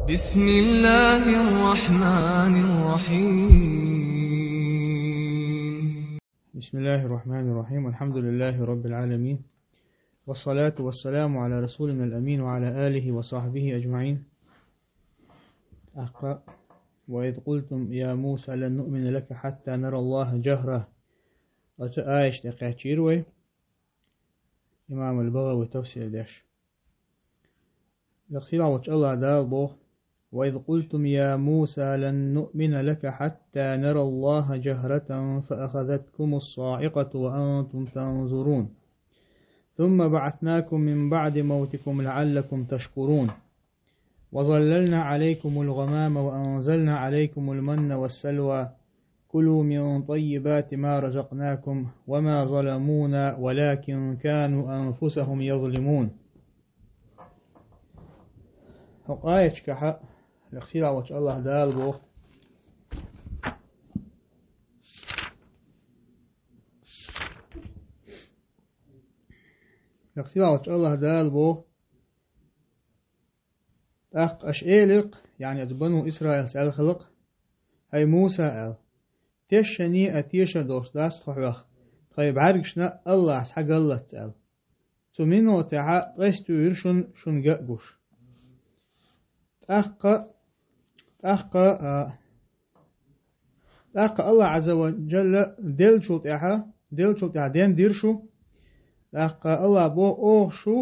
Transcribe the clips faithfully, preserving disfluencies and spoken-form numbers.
بسم الله الرحمن الرحيم. بسم الله الرحمن الرحيم. الحمد لله رب العالمين. والصلاة والسلام على رسولنا الأمين وعلى آله وصحبه أجمعين. أقرأ. وإذ قلتم يا موسى لن نؤمن لك حتى نرى الله جهرة. Оцу аяташ тӀе кхаьчира вай. Имам аль-БагӀави тафсир деш. Лекха сийлахь волчу АллахӀ Дала боху: «وإذ قلتم يا موسى لن نؤمن لك حتى نرى الله جهرة فأخذتكم الصاعقة وأنتم تنظرون ثم بعثناكم من بعد موتكم لعلكم تشكرون وظللنا عليكم الغمام وأنزلنا عليكم المن والسلوى كلوا من طيبات ما رزقناكم وما ظلمونا ولكن كانوا أنفسهم يظلمون». ХӀокху аяташкахь лекха сийлахь волчу АллахӀ Дала боху. Лекха сийлахь волчу АллахӀ Дала боху. ТӀаккха аша элира-кх, яъни оцу бану Исраилс аьлла хилла-кх: «ХӀай Муса, — аьлла, — тешшане а тешар долуш дац тхо хьох, тхайн бӀаьргашна АллахӀ схьагаллалц», — аьлла. Цу минотехь ткъеста туьйра шуна, шуна ган а гуш. ТӀаккха, тӀаккха, а, тӀаккха АллахӀ Ӏазза ва Джалла деллачул тӀаьхьа, деллачул тӀаьхьа дендира шу. ТӀаккха АллахӀ боху: «Оха шу,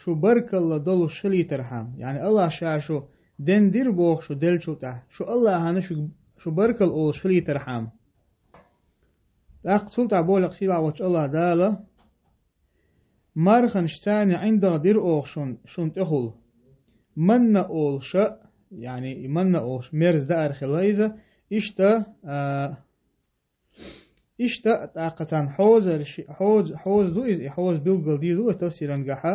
шу баркалла долуш хилийтархьама». Яъни АллахӀа Ша шу дендира боху шу деллачул тӀаьхьа. Шу АллахӀана шу, шу баркалла олуш хилийтархьама. ТӀаккха цул тӀаьхьа боху лекха сийлахь волчу АллахӀ Дала: «Марханаш царна ӀиндагӀ дира оха шун, шун тӀехула. Манна олуша», яъни и манна олуш мерза даар хилла иза, иштта, а, иштта тӀаккха царна хьозар ши-, хьоз-, хьоза ду иза, и хьоза билггал дийр ду вай тафсирангахьа.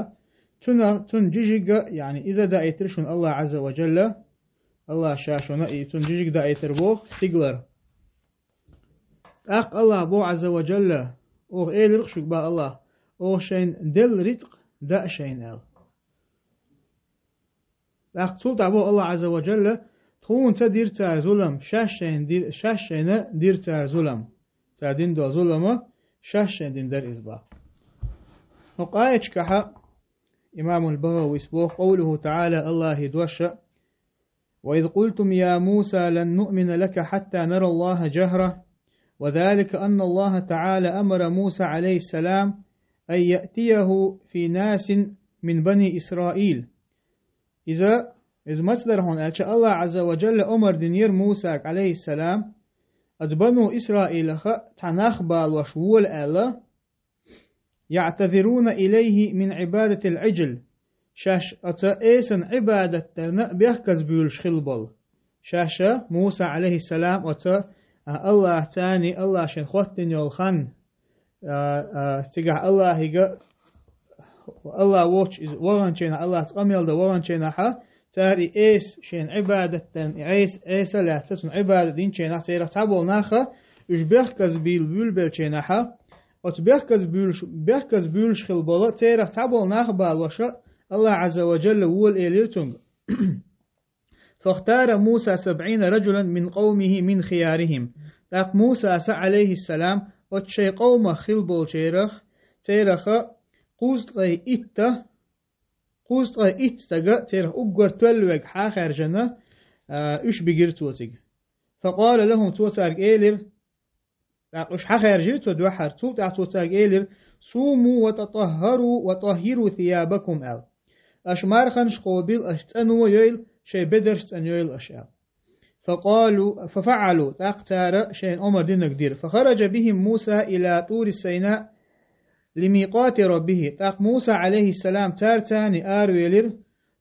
Цуьнан, цуьнан жижиг а, яъни иза даийтира шуна АллахӀ Ӏазза ва Джалла, АллахӀа Ша шуна и цуьнан жижиг даийтира боху стигалара. ТӀаккха АллахӀ боху Ӏазза ва Джалла: «Оха элира-кх шуьга, боху АллахӀа, оха шайна делла рицкъ даа шайна», — аьлла. ТӀаккха цул тӀаьхьа боху АллахӀ Ӏазза ва Джалла: «Тхуна ца дира цара зулам, шаьш шайна дир-, шаьш шайна дира цара зулам». Цара дина долу зулама шаьш шайна дина дара иза, боху. ХӀокху аяташкахьа имамул БагӀавис боху, къовлуху таӀала, АллахӀан дош а: «وإذ قلتم يا موسى لن نؤمن لك حتى نرى الله جهرة، وذلك أن الله تعالى أمر موسى عليه السلام أن يأتيه في ناس من بني إسرائيل». Иза, иза маца дара хьуна аьлча, АллахӀ Ӏазза ва Джалла омар динера Мусага, Ӏалайхиссалам, оцу бану Исраилах цхьа нах балош вола аьлла, «يعتذرون إليه من عبادة العجل», шаьш оцу эсан Ӏибадат дарна бехказбуьйлуш хилла болу. Шаьш а, Муса, Ӏалайхиссалам, оцу, а, АллахӀ царний, АллахӀ шен хӀоттийна йолу хан, а, а, цигахь АллахӀига, АллахӀ воцуш иза ваханчийнахь, АллахӀца къамел дан ваханчийнахьа, цара и эса шен Ӏибадат дарна, и Ӏеса, Ӏеса лаьцна цунна Ӏибадат динчийнахь, церах цхьаболу наха, уьш бехказбуьйлу буьйлабелчийнахьа, оцу бехказбуьйлуш, бехказбуьйлуш хилла болу, церах цхьаболу нах а балоша, АллахӀ Ӏазза ва Джалла вола элира цуьнга. «فاختار موسى سبعين رجلا من قومه من خيارهم». ТӀаккха Мусас а, Ӏалайхиссалам, оцу шайн къомах хилла болчерах, цераха кхузткъе итт, кхузткъе итт стага, церах уггар тоьлла верг хьахаьржина, а, уьш бигира цо цига. «فقال لهم», цо цаьрга элира, тӀаккха уьш хьахаьржира цо дуьххьара, цул тӀаьхьа цо цаьрга элира: «صوموا وتطهروا وطهروا ثيابكم», — аьлла. «Аша марханаш кхобийла, аша цӀано йойла, шайн бедарш цӀанйойла аша», — аьлла. «فقالوا، ففعلوا», тӀаккха цара шайна омар динарг дира. «فخرج بهم موسى إلى طور سيناء لميقات ربه». ТӀаккха Муса, Ӏалайхиссалам, цара царний аравелира,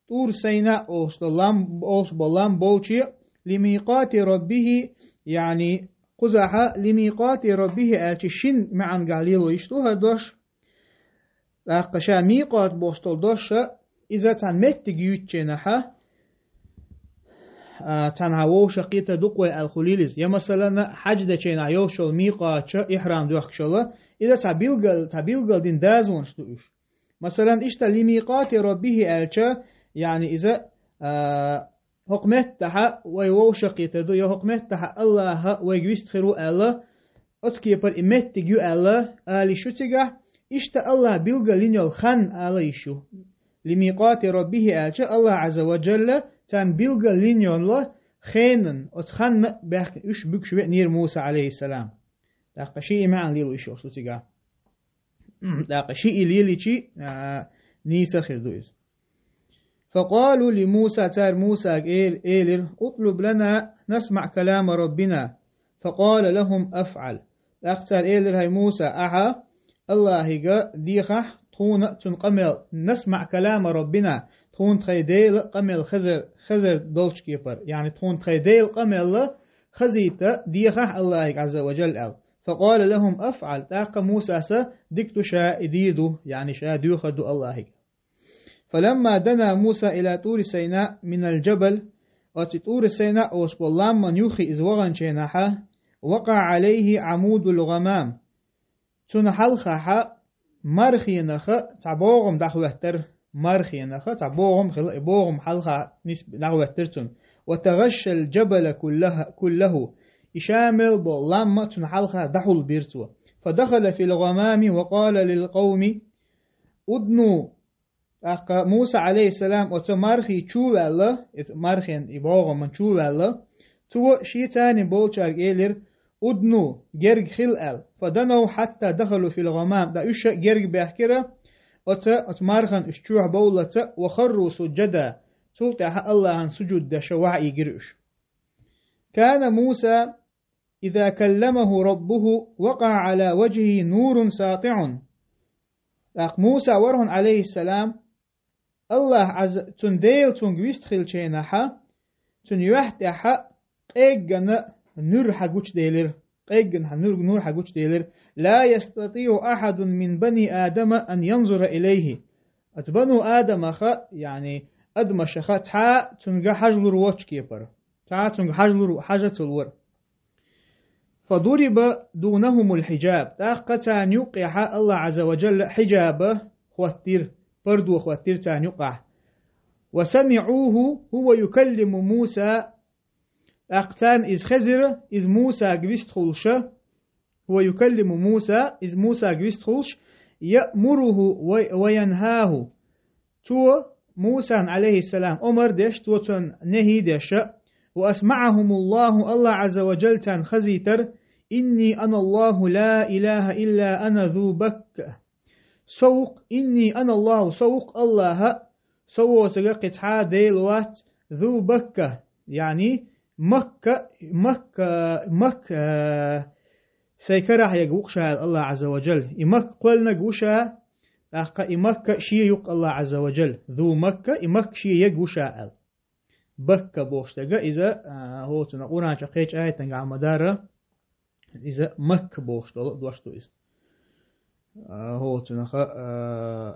Тур Сайна олуш долу лам, олуш болу лам болче, «لميقات ربه», яъни, кхузахьа «لميقات ربه» аьлча шин маьӀнагахь лело йиш ду хӀара дош. ТӀаккха ша микъат бохуш долу дош, иза цхьана меттиг юьйцучийнахьа, а, цхьанхьа вовшах кхетар ду-кх вай аьлла хуьлийла иза. Я, масалана, хьаьж дечийнахь йолуш йолу микъатча ихьрам доьхкуш йолу, иза цхьа билгал, цхьа билгал дина дазонаш ду уьш. Масалан, иштта «لميقات ربه» аьлча, яъни иза, а, хӀокху меттахьа вай вовшахкхетар ду, я хӀокху меттахьа Аллаха вайга вистхир ву аьлла, оцу кепара и меттиг ю аьлла, ала йиш ю цигахь, иштта Аллаха билгалйина йолу хан ала йиш ю. Лимикъати Раббихи аьлча, Аллах Азза ва Джалла царна билгалйина йолу хенан, оцу ханна а баьхкина уьш буьгуш веанера Муса, алейхиссалам. ТӀаккха шиъ и маьӀна лело йиш йолуш ду цигахь. ТӀаккха шиъ и лелийчи, а, нийса хир ду иза. Факъалу ли Муса, цара Мусага эл-, элира: «Утлуб лана насмаъ калама Раббина». Факъала лахум: «Афъал». ТӀаккха цара элира: «ХӀай Муса, ахьа Аллахига дехахь, тхуна цуьнан къамел, насмаъ калама Раббина, тхуна тхайн Делан къамел хезар, хезар долчу кепара, яъни тхуна тхайн Делан къамел хазийта дехахь Аллахига, Азза ва Джалла», аьлла. Факъала лахум: «Афъал». ТӀаккха Мусас дика ду ша и дийр ду, яъни ша доьхур ду Аллахига. فلما دنا موسى إلى طور سيناء من الجبل, оцу ТӀури Сайна олуш болу ламман юххе иза ваханчу хенахьа, وقع عليه عمود الغمام, цунна хьалхахьа мархенаха цхьа богӀум дӀахӀоьттира, мархенаха цхьа богӀум хила, и богӀум хьалха нисб-, дӀахӀоьттира цунна. وتغشى الجبل كله, كله, и ша мел болу ламма цунна хьалха дӀахьулбира цо. فدخل في الغمام وقال للقوم: «ادنوا». ТӀаккха Муса, алейхиссалам, оцу мархи чу а ваьлла, иза мархин и богӀаман чу а ваьлла, цо шен царна болчаьрга элира: «Удну, герга хила», аьлла. فدنوا حتى دخلوا في الغمام, ткъа уьш а герга баьхкира оцу, оцу мархан уьш чохь бовллалц, وخروا سجدا, цул тӀаьхьа Аллахьан сужуд деш вахьийгира уьш. كان موسى إذا كلمه ربه وقع على وجهه نور ساطع. ТӀаккха Муса вара хьуна, алейхиссалам, Аллах Азза, цуьнан Дела цуьнга вистхилчу хенахьа, цуьнан юьхь тӀехьа къеггана нуьр хьагучуделира. Къеггана хьа нуьр, нур хьагучуделира. لا يستطيع أحد من بني آدم أن ينظر إليه. Оцу бану Адамаха, яъни адамашаха цхьа а цуьнга хьажалур воцчу кепара. Цхьа а цуьнга хьажалур, хьажа ца лора. فضرب دونهم الحجاب. ТӀаккха царна юккъехьа Аллах Азза ва Джалла хьиджаба хӀоттира, пардо хӀоттира царна юккъехь. وسمعوه هو يكلم موسى. ТӀаккха царна иза хезира, иза Мусага вистхуьлуша, هو يكلم موسى, иза Мусага вистхуьлуш, يأمره و-, وينهاه. Цо Мусана, алейхиссалам, омар деш, цо цунна нехӀий деш, وأسمعهم الله, Аллах Азза ва Джалла царна хазийтар: «إني أنا الله لا إله إلا أنا ذو بكة». Со ву-кх, «إني أنا الله», со ву-кх Аллахьа, со воцург кхин цхьа а Дела вац, «ذو بكة», яъни Макка, Макка, Макка, сайн карахь ерг ву-кх ша, аьлла Аллах Азза ва Джалла. И Макка кхоьллинарг ву ша, тӀаккха и Макка шен ю-кх Аллах Азза ва Джалла. ذو بكة, и Макка шен ерг ву ша, аьлла. Бакка бохуш дерг иза, а, хӀоцуна Къуръан чу кхечу аятан гӀама дара, иза Макка бохуш долу дош ду иза. А, хӀоцунаха, а,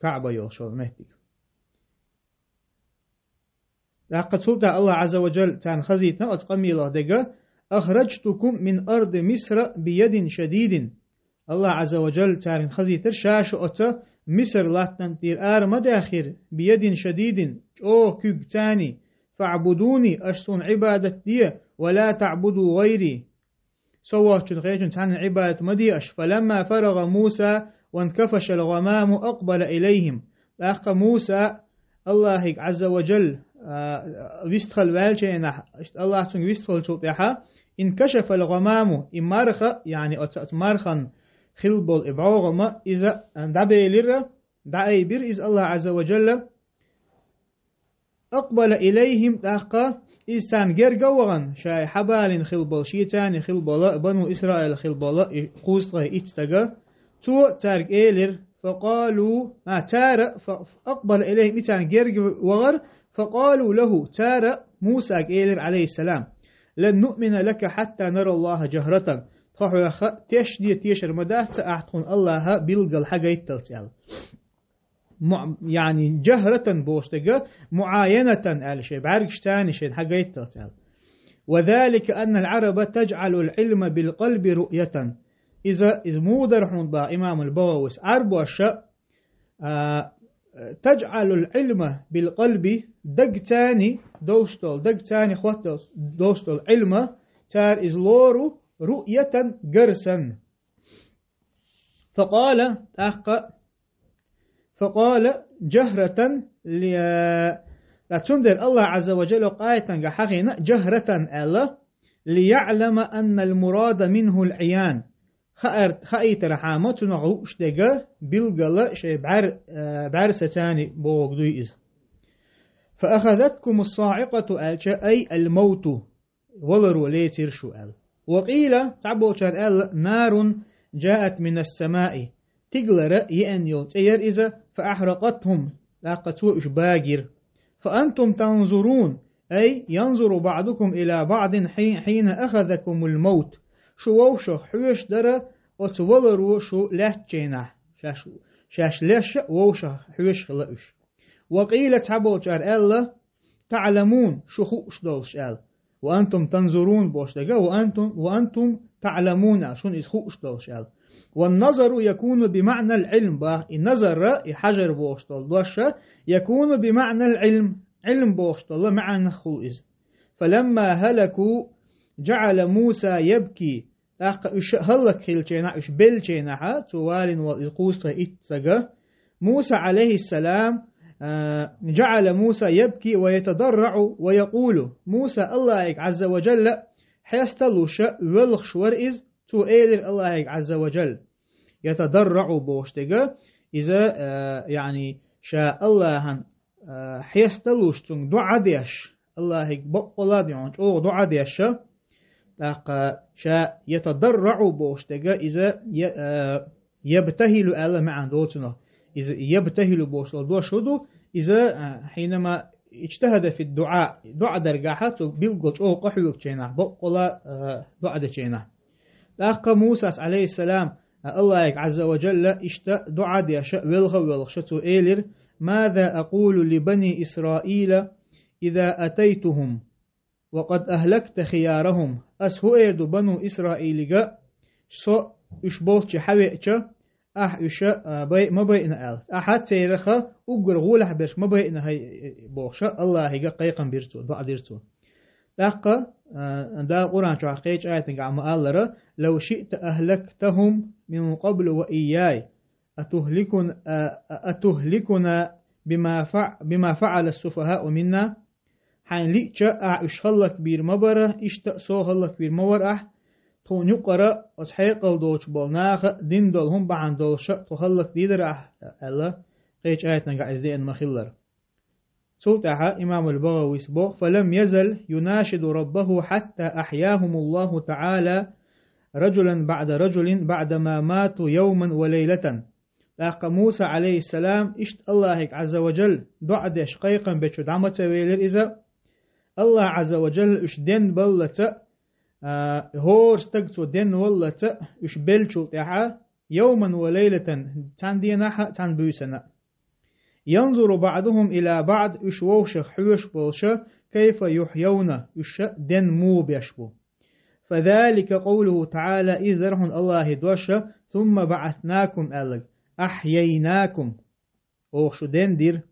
Каъба йолуш йолу меттиг. ТӀаккха цул тӀаьхьа Аллах Азза ва Джалла царна хазийтина оцу къамелах дерг: «أخرجتكم من أرض مصر بيد شديد». Аллах Азза ва Джалла царна хазийтар: «Ша шу оцу Мисар латтана тӀера ара ма даьхира, بيد شديد, чӀогӀа куьг царний, فاعبدوني, аша суна Ӏибадат де, ولا تعبدوا غيري. Со воцчунна кхечунна цхьанна Ӏибадат ма де аша». فلما فرغ موسى وانكفش الغمام أقبل إليهم. ТӀаккха Муса Аллахьига Азза ва Джалла, а, вистхила ваьлча хенахь, иштта Аллах цуьнга вистхилчул тӀаьхьа, انكشف الغمام, и марха, яъни оцу, оцу мархан хилла болу и бӀогӀама, иза, а, дӀабелира, дӀаайбира иза Аллах Азза ва Джалла. أقبل إليهم, тӀаккха иза царна герга а вахана, шайн хьабалийна хилла болу, шен царний хилла болу, бану Исраил хилла болу, и кхузткъе итт стага, цо цаьрга элира, فقالوا, а, цара, фа-, أقبل إليهم, и царна герга вахара, فقالوا له, цара Мусага элира, алейхиссалам: «لن نؤمن لك حتى نرى الله جهرة». Тхо хьоьха тешде тешар ма дац, ахь тхуна Аллахьа билггал хьагайтталц аьлла. Му-, яъни, جهرة бохуш дерг, معاينة аьлла шайн бӀаьргаш царний шайна хьагайтталц аьлла. وذلك أن العرب تجعل العلم بالقلب رؤية. Иза, иза муха дара хьуна боху имамул БагӀавис, Ӏарбоша, а, تجعل العلم بالقلب, даг цани долуш долу, даг цани хӀотта долуш долу Ӏилма, цара иза лору رؤية, гар санна. فقال, тӀаккха, فقال جهرة لي-, ткъа цундела Аллах Ӏазза ва Джалла къайтанга хьахийна جهرة аьлла, ليعلم أن المراد منه العيان. Хаар-, хаийтархьама цунах лууш дега билгала шайн бӀар-, э, бӀаьрса цани бохург дуй иза. فأخذتكم الصاعقة аьлча, أي الموت, валаро лецира шу аьлла. وقيل, цхьаболчара аьлла, نار جاءت من السماء, тигалара еана йолу цӀе яра иза, فأحرقتهم, тӀаккха цо уьш багира. فأنتم تنظرون, أي ينظر بعضكم إلى بعض حي-, حين أخذكم الموت. Шу вовшах хьоьжуш дара оцу валаро шу лаьттачу хенахь, шаьш, шаьш леш а вовшах хьоьжуш хилла уьш. وقيل, цхьаболчара аьлла, تعلمون, шу хууш долуш аьлла. وأنتم تنظرون бохуш дерг, وأنتم, وأنتم تعلمون аьлла, шуна иза хууш долуш аьлла. والنظر يكون بمعنى العلم, бах, и назар, и хьажар бохуш долу дош, يكون بمعنى العلم, Ӏилм бохуш долу маьӀнах хуьлу иза. فلما هلكوا جعل موسى يبكي, тӀаккха уьш хӀаллакьхилчийнахь, уьш беллачийнахь, цо валийна волу иза кхузткъе итт стаг, Муса, عليه السلام, а, جعل موسى يبكي ويتضرع ويقول, Муса Аллахьига Ӏазза ва Джалла хьеста луш воьлхуш вара иза, цо элира Аллахьига Ӏазза ва Джалла. يتضرع бохуш дерг, иза, а, яъни, ша Аллахьан, а, хьеста луш, цуьнга доӀа деш, Аллахьига баккъалла а дуьхьал чӀогӀа доӀа деш, тӀаккха ша يتضرع бохуш дерг, иза я-, а, يبتهل аьлла маьӀна долу цунах. Иза يبتهل бохуш долу дош хӀун ду, иза, а, حينما اجتهد في الدعاء, доӀа даргахь, цо билггал чӀогӀа къахьоьгучийнахь, баккъалла, а, доӀа дечийнахь. ТӀаккха Мусас, عليه السلام, Аллахьига Ӏазза ва Джалла иштта доӀа деш, велха а воьлхуш, цо элира: ماذا أقول لبني إسرائيل إذا أتيتهم وقد أهلكت خيارهم. Ас хӀун эр ду бану Исраилига, со уьш болччи хьавеача, ахь уьш, а, бай-, ма байъина аьлла. Ахьа церах уггар гӀолехь берш ма байъина хӀай, бохуш, Аллахьига кхайкхам бира цо, доӀа дира цо. ТӀаккха, а, Дала Къуръан чохь кхечу аятангахь ма-аллара: لو شئت أهلكتهم من قبل وإياي أتهلكن-, а, а, أتهلكنا بما فع-, بما فعل السفهاء منا. Хьайна лиъча, ахь уьш хӀаллакбийр ма бара, иштта а со хӀаллакбийр ма вара ахь, тхуна юкъара оцу хьекъал доцуш болу наха дина долу хӀума бахьана долуша тхо хӀаллакдийр дара ахь, аьлла, кхечу аятангахь иза деана ма-хиллара. Цул тӀаьхьа имамул БагӀавис боху: فلم يزل يناشد ربه حتى أحياهم الله تعالى رجلا بعد رجل بعدما ماتوا يوما وليلة. ТӀаккха Муса, عليه السلام, иштта Аллахьига Ӏазза ва Джалла доӀа деш кхайкхам бечу дӀа ма ца велира иза. Аллахь Ӏазза ва Джалла уьш денбаллаца, а, хӀора стаг цо денваллаца, уьш беллачул тӀаьхьа, يوما وليلة, цхьана денахь а, цхьана буьйсана а. ينظر بعضهم إلى بعض, уьш вовшах хьоьжуш болуша, كيف يحيون, уьш ден муха беш бу. فذلك قوله تعالى, иза дара хьуна Аллахьан доша, ثم بعثناكم аьлларг, أحييناكم, оха шу дендира.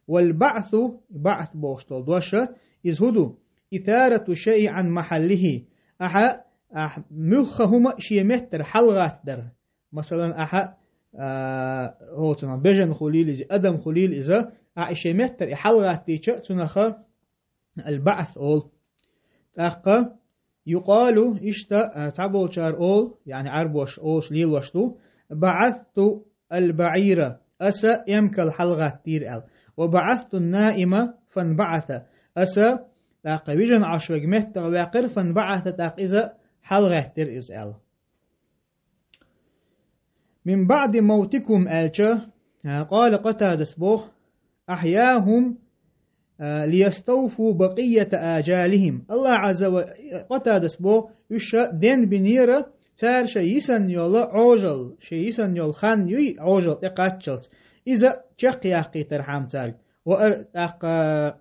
والبعث, баъс бохуш долу доша, иза хӀун ду? إثارة الشيء عن محله. Ахьа, ахь муьлхха хӀума шен меттара хьалагӀаттадар. Масалан, ахьа, а, хӀоцунах бежан хуьлийла иза, адам хуьлийла иза, ахьа и шен меттара и хьалагӀаттийча, цунаха аль-баъс олу. ТӀаккха يقال, иштта, а, цхьаболчара олу, яъни Ӏарбоша олуш лелош ду: بعثت البعير, аса эмкал хьалагӀаттийра аьлла. وبعثت النائم فانبعث, аса, тӀаккха вижина Ӏаш верг меттах ваьккхира, فانبعث, тӀаккха иза хьалагӀаьттира иза аьлла. من بعد موتكم аьлча, а, къала Къатадас боху: أحياهم, а, ليستوفوا بقية آجالهم. Аллахь Ӏазза ва, Къатадас боху, уьш ша денбинера, цара шайн йисанна йолу Ӏожалла, шайн йисанна йолу хан юй Ӏожалла тӀекхаччалц, иза чекхъяккхийтархьама цаьрга. Ва ар-, тӀаккха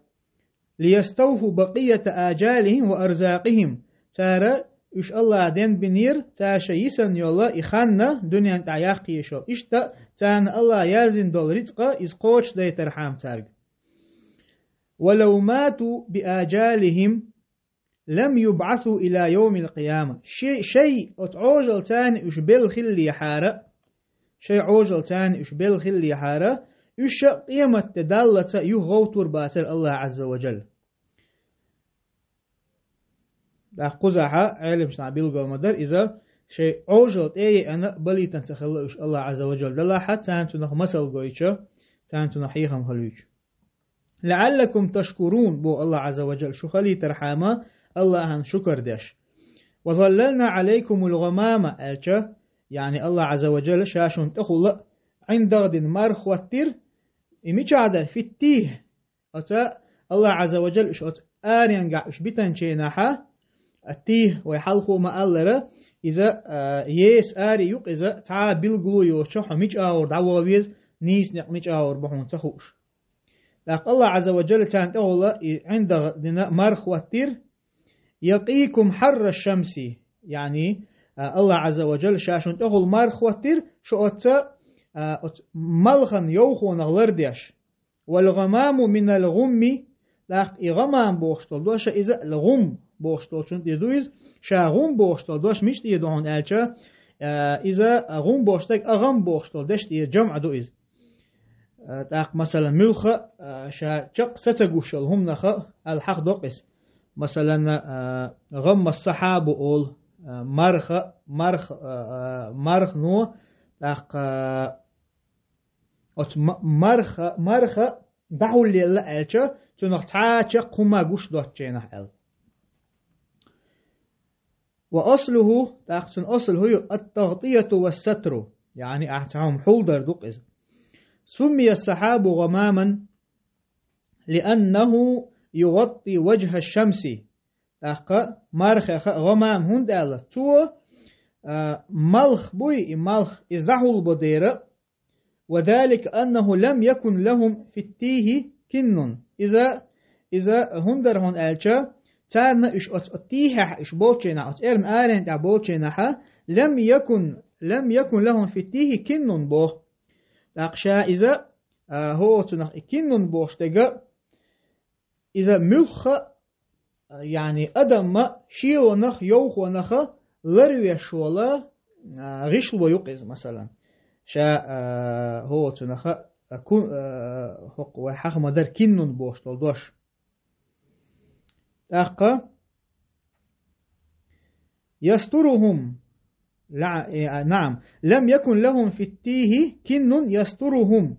ليستوفوا بقية آجالهم وأرزاقهم. Цара Уьш Аллаха денбинера, цара шоай йисана йола и хан дуьнен тӀа яккха йиш йолаш. Иштта царна Аллаха яздина дола рицкъа иза кхочушдайтархьама цаьрга. «ولو ماتوا بآجالهم لم يبعثوا إلى يوم القيامة». Шоай, шоай оцу Ӏожаллаца уьш белла хиллехьара, шоай Ӏожаллаца уьш белла хиллехьара, уьш ша къематде даллалц юха гӀовттор бацара Аллаха Ӏазза ва Джалла. ТӀаккха кхузахьа Ӏеламнаха билгал ма дара иза, шоай Ӏожалла тӀееана балийтан ца хилла уьш Аллаха Ӏазза ва Джалла далахьа, царна цунах масал гойтуш, царна цунах хьехам хилийтуш. «لعلكم تشكرون», боху Аллаха Ӏазза ва Джалла, шу хилийтархьама Аллахьан шукар деш. «وظللنا عليكم الغمام», аьлча, яъни Аллаха Ӏазза ва Джалла ша шуна тӀехула ӀиндагӀ дина марха хӀоттийра, и мичахь дара, «في التيه». Оцу Аллаха Ӏазза ва Джалла уьш оцу аренгахь уьш битанчу хенахьа, а тих вай хьалхо ма-аллара, иза, а, еса аре ю-кх иза, цхьа а билгало йоцуш, хьо мича агӀор дӀаваха веза, нийса некъ мича агӀор бу хьуна ца хууш. ТӀаккха Аллаха Ӏазза ва Джалла царна тӀехула и ӀиндагӀ дина марха хӀоттийра, «يقيكم حر الشمس», яъни, а, Аллаха Ӏазза ва Джалла ша шуна тӀехула марха хӀоттийра, шу оцу, а, оцу малхан йовхонах лардеш. «والغمام من الغم», тӀаккха и гӀамам бохуш долу дош, иза гӀум бохуш долчун тӀе ду иза, ша гӀум бохуш долу дош мича тӀе ду хьуна аьлча, а, иза гӀум бохуш дерг а гӀам бохуш долу дешна тӀера жамӀ ду иза. А, тӀаккха, масалан, муьлхха а, ша чекх са ца гуш йолу хӀуманах а аьлла хьахдокху иза. Масалан, а, гӀамма сахьабу олу, а, марха, марх, а, а, мархано, тӀаккха, а, оцу ма-, марха, марха дӀахьулъелла аьлча, цунах цхьа а чекх хӀума гуш доцучу хенахь аьлла. «وأصله», тӀаккха цуьнан асл хӀун ю, «التغطية والستر», яъни ахь цхьа хӀума хьулдар ду-кх иза. «سمي السحاب غماما لأنه يغطي وجه الشمس». ТӀаккха мархех а гӀамам хӀунда аьлла? Цо, а, малх буй, и малх, иза дӀахьулбо дера, «وذلك أنه لم يكن لهم في التيه كن». Иза, иза хӀунда дара хьуна аьлча, царна уьш оцу тихехь уьш болчу хенахь, оцу эрна аренна тӀехь болчу хенахьа, «لم يكن، لم يكن لهم في التيه كن» боху. ТӀаккха ша иза, а, хӀоцунах и киннун бохуш дерг а, иза муьлхха а, яъни адамма шелонах, йовхонах а ларвеш вола, а, гӀишло ю-кх иза, масалан. Ша, а, хӀоцунах а, а, ку-, а, хӀокху вай хьаха ма-дарра киннун бохуш долу дош. ТӀаккха «يسترهم». Ла-, э, а, наам. «لم يكن لهم في التيه كن يسترهم».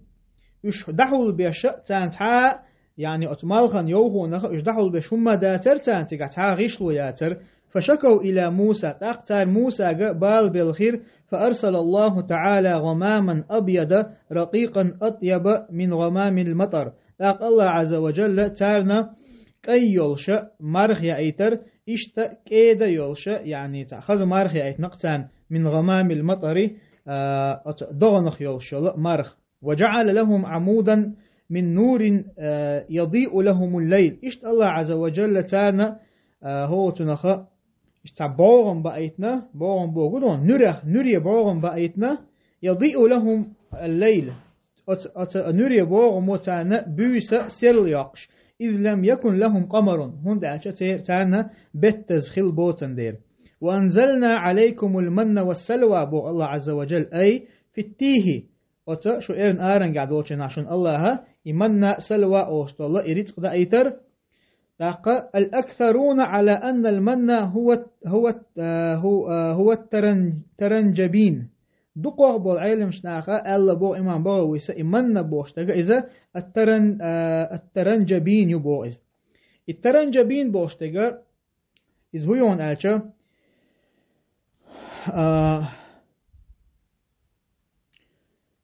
Уьш дӀахьулбеш а царна цхьа а, яъни оцу малхан йовхонах а уьш дӀахьулбеш хӀумма дацара царна цигахь, цхьа а гӀишло яцара. «فشكوا إلى موسى». ТӀаккха цара Мусага бала белхира. «فأرسل الله تعالى غماما أبيض رقيقا أطيب من غمام المطر». ТӀаккха Аллах Ӏазза ва Джалла царна кӀай йолуша марха яийтар, иштта кӀеда йолуша, яъни цхьа хаза марха яийтина-кх царна, «من غمام المطر», а, оцу догӀанах йолуш йола марха. «وجعل لهم عمودا من نور، а, يضيء لهم الليل». Иштта Аллах Ӏазза ва Джалла царна, а, хӀоцунах а, иштта цхьа бӀогӀам баийтина, бӀогӀам боху ду, нуьрех, нуьре бӀогӀам баийтина, «يضيء لهم الليل». Оцу, оцу нуьре боху мо царна буьйса серла йоккхуш. «إذ لم يكن لهم قمر», хӀунда аьлча цер-, царна беттаза хилла боцан дера. «وأنزلنا عليكم المن والسلوى», боху Аллах Ӏазза ва Джалла, «أي في التيه». Оцу шу эрна арангахь долчу хенахь шуна Аллаха и манна, салва олуш долу и рицкъ даийтар. ТӀаккха: «الأكثرون على أن المن هو، هو، а, هو، а, هو الترن-، الترنجبين». Дукхах болу Ӏеламчу наха аьлла боху имам БагӀавис, и манна бохуш дерг иза ат-таран-, а, ат-таранжабин ю боху иза. И таранжабин бохуш дерг иза хӀун ю аьлча, а,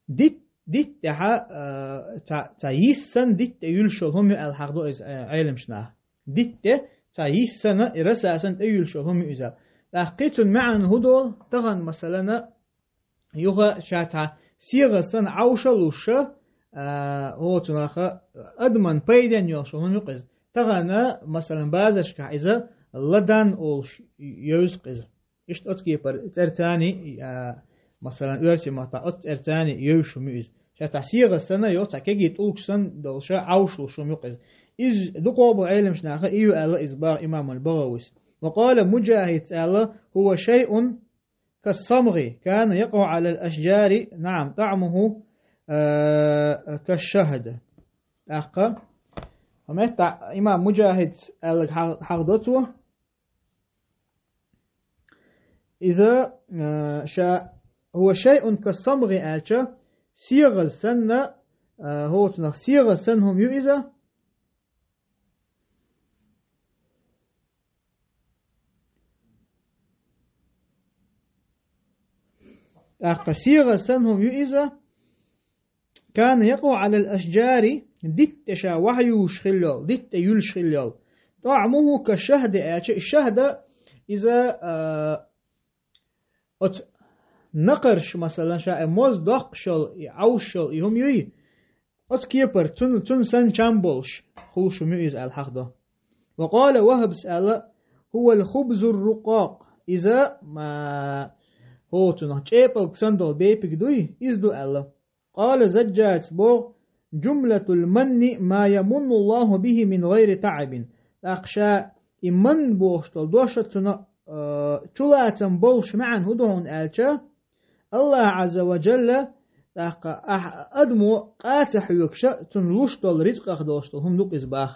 дит-, дитт тӀехьа, а, ца, ца йиссана дитт тӀе юьллуш йолу хӀума ю аьлла хьахдо иза, а, Ӏеламчу наха. Дитт тӀе ца йиссана, и расасан тӀе юьллуш йолу хӀума ю иза. ТӀаккха кхин цуьнан маьӀна хӀун долу? Тахана, масалана, юха ша цхьа сегӀа санна Ӏовша а луш, а, оцу наха адаман пайденна йолуш йолу хӀума ю-кх иза. Тахана, масалан, базаршкахь иза ладан олуш йовза-кх иза. Иштта оцу кепара цӀерцани, а, масалан, оьрсийн маттахь оцу цӀерцани йовзаш хӀума ю иза. Ша цхьа сегӀаза санна йо, цхьа кегий тӀулгаш санна долуш, Ӏовшалуш хӀума ю-кх иза. Иза дукхох болу Ӏеламчу наха и ю аьлла иза боху имамул БагӀавис. Ва къала Муджахидс аьлла: «ХӀува шайъун кассамгӀи, кана якъагӀу Ӏалал ашжари, наам, тӀаъмухӀу, а, кашшахӀд». ТӀаккха, хӀун меттахь имам Муджахидс аьлларг хьа-, хьахдо цо. Иза, а, ша, «ХӀува шайъун кассамгӀи» аьлча, сегӀаза санна, а, хӀоцунах сегӀаза санна хӀума ю иза. ТӀаккха сегӀаза санна хӀума ю иза. Кана якъагӀу Ӏалал ашжари, дитта тӀе ша вахьа юьйлуш хилла йолу, дитта тӀе юьллуш хилла йолу. ТӀаъмухӀу кашшахӀди аьлча, и шахӀда иза, а, оцу накхарш, масалан, ша и моза доккхуш йолу, и Ӏовшуш йолу, и хӀума юй, оцу кепара, цунна, цунна санна чам болуш, хуьлуш хӀума ю иза аьлла хьахдо. Ва къала ВахӀбс аьлла: «ХӀувал хубзур рукъакъ». Иза, ма, хӀоцунах чӀепалг санна долу бепиг дуй, иза ду аьлла. Къала Заджаджс боху: «Джумлатул манни ма ямунну Аллаху бихи мин гӀайри таӀабин». ТӀаккха ша и манна бохуш долу дош а цунна, а, чулацам болуш маьӀна хӀун ду хьуна аьлча, Аллах Ӏазза ва Джалла, тӀаккха ахь адамо къа ца хьоьгуш а, цунна луш долу рицкъах долуш долу хӀума ду-кх иза боху.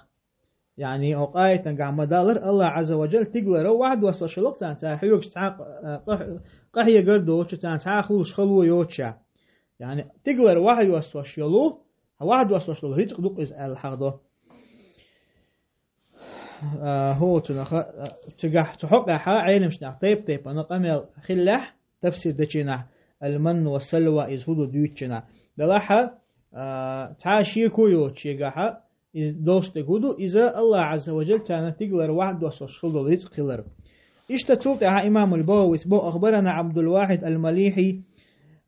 Яъни, хӀокху аятангахь ма-даллара, Аллах Ӏазза ва Джалла тигалара вахьа доссош хилла-кх царна, цара хьоьгуш цхьа а, къа-, къахьегар доцуш, царна цхьа а хуьлуш хало йоцуш. Яъни, тигалара вахьа йоссош йолу, вахьа доссош долу рицкъ ду-кх иза аьлла хьахдо. А, хӀоцунах, а, цигахь, цу хьокъехь Ӏеламчу наха тайп-тайпана къамел хиллехь, тафсир дечу нах, ал-манну ва салва иза хӀун ду дуьйцучу нах. Делахь, а, цхьа а шеко йоцуш шегахь, иза долуш дерг хӀун ду, иза Аллах Ӏазза ва Джалла царна тигалара вахьа доссош хила долу рицкъ хилар. Иштта цул тӀаьхьа имамул БагӀавис боху: «Ахбарана Абдул-Вахьид ал-Малихи,